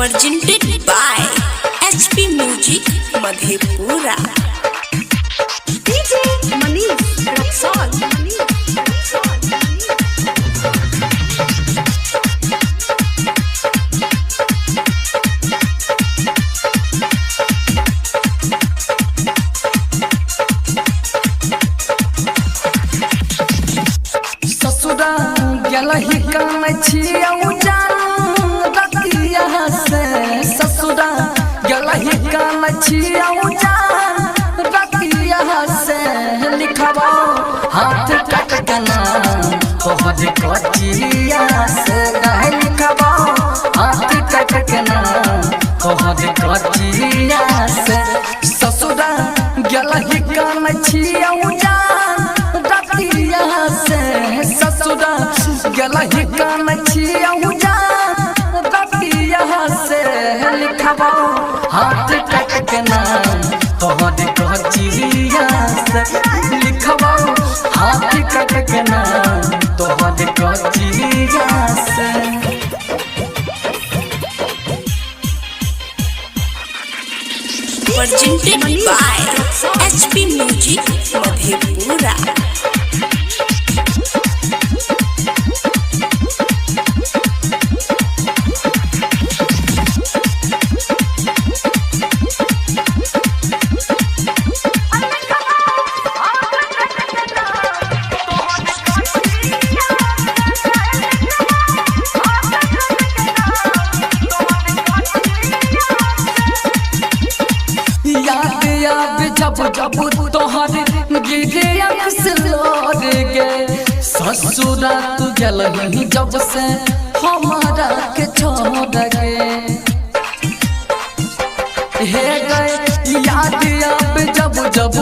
Presented by HP Music Madhepura. DJ Manish Raxaul. ससुरा गेलही कान छियौ जान रतिया से। ससुरा गेलही कान छियौ जान रतिया से। लिखबो हाथ काट के नाम तोहर कचिया से। गहे लिखबो हाथ काट के नाम तोहर कचिया से। ससुरा गेलही कान छियौ जान रतिया से। ससुरा गेलही कान छियौ जान रतिया से। लिखबो हाथ काट के नाम तोहर कचिया से। लिखबो हाथ काट के नाम तोहर कचिया से। Presented by HP Music Madhepura. याद आब जब जब तोहर गिरे आँख से लोर गे। ससुरा तू गेलही जब से हमारा के छोड़ गे। हे गए याद आब जब जब